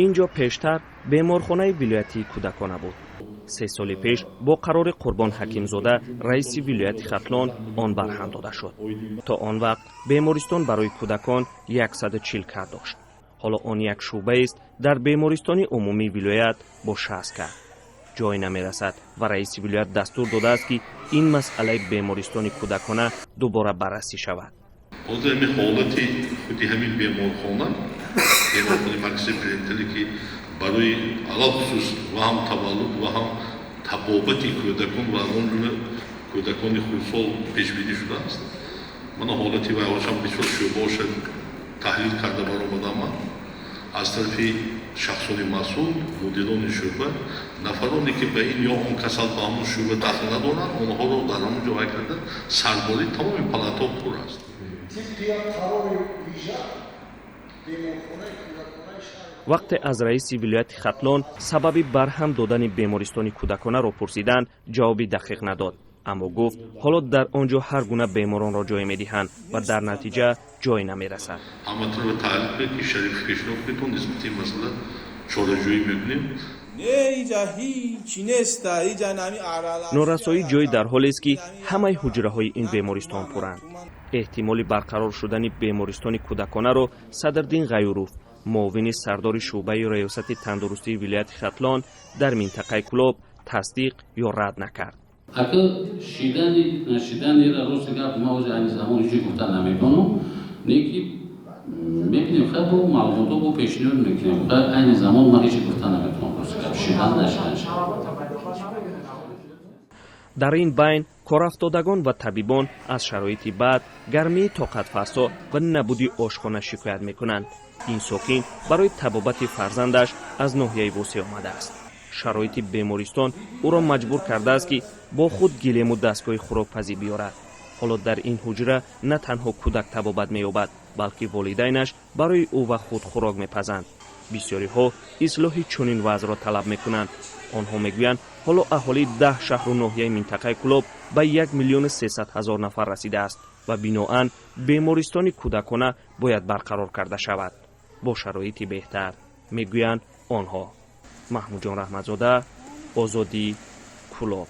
Ин ҷо пештар беморхонаи вилоятии кӯдакона буд. 3 соли пеш бо қарори Қурбон Ҳакимзода, раиси вилояти Хатлон, он барҳам дода шуд. То он вақт бемористон барои кӯдакон 140 кат дошт. Ҳоло он як шӯъбаест дар бемористони умумии вилоят бо 60 кат. Ҷой намерасад ва раиси вилоят дастур додааст, ки ин масъалаи бемористони кӯдакона дубора баррасӣ шавад. Ҳозир ҳамин ҳолати худи ҳамин беморхона, беморхонаи маркази перинаталӣ, ки барои алалхусус ва ҳам таваллуд, ва ҳам табобати кӯдакон ва аз он ҷумла кӯдакони хурдсол пешбинӣ шудааст, мана ҳолати вайҳошам бисёр шӯъбаоша таҳлил карда баромадам. Ман аз тарафи шахсони масъул, мудирони шӯъба, нафароне, ки ба ин ё он касал ба ҳамон шӯъба дахл надоранд, онҳоро дар ҳамон ҷо вай карда, сарборӣ тамоми палатаҳо пур аст. Тибқи як қарори вижа беморхонаи кӯдаконаи шаҳри Вақте аз раиси вилояти Хатлон сабаби барҳам додани бемористони кӯдаконаро пурсиданд, ҷавоби дақиқ надод, аммо гуфт, ҳоло дар он ҷо ҳар гуна беморонро ҷой медиҳанд ва дар натиҷа ҷой намерасад. Ҳаматонро таълиф кунед, ки шариф пешниҳод кунед, то нисбати ин масъала чораҷӯӣ мекунем. Не, иҷа ҳичи неста, иҷа нами арала. Норасоии ҷой дар ҳолест, ки ҳамаи ҳуҷраҳои ин бемористон пуранд. Эҳтимоли барқарор шудани бемористони кӯдаконаро Садрдин Ғаюров, муовини сардори шӯъбаи раёсати тандурустии вилояти Хатлон дар минтақаи Кӯлоб, тасдиқ ё рад накард. Ака, шидани нашиданира, рости гап, ма ози айни замон ҳеҷ гуфта наметавонам, не ки мебинем, хай, бо маълумотҳо бо пешниҳод мекунем. Хай, айни замон ман ҳеҷ гуфта наметавонам, рости гап, шидан нашидан. Дар ин байн корафтодагон ва табибон аз шароити бад, гармии тоқатфарсо ва набуди ошхона шикоят мекунанд. Ин сокин барои табобати фарзандаш аз ноҳияи Восеъ омадааст. Шароити бемористон ӯро маҷбур кардааст, ки бо худ гилему дастгоҳи хӯрокпазӣ биёрад. Ҳоло дар ин ҳуҷра на танҳо кӯдак табобат меёбад, балки волидайнаш барои ӯ ва худ хӯрок мепазанд. Бисёриҳо ислоҳи чунин вазъро талаб мекунанд. Онҳо мегӯянд, ҳоло аҳолии 10 шаҳру ноҳияи минтақаи Кӯлоб ба 1 300 000 нафар расидааст ва биноан бемористони кӯдакона бояд барқарор карда шавад бо шароити беҳтар, мегӯянд онҳо. Маҳмудҷон Раҳматзода, Озодӣ, Кӯлоб.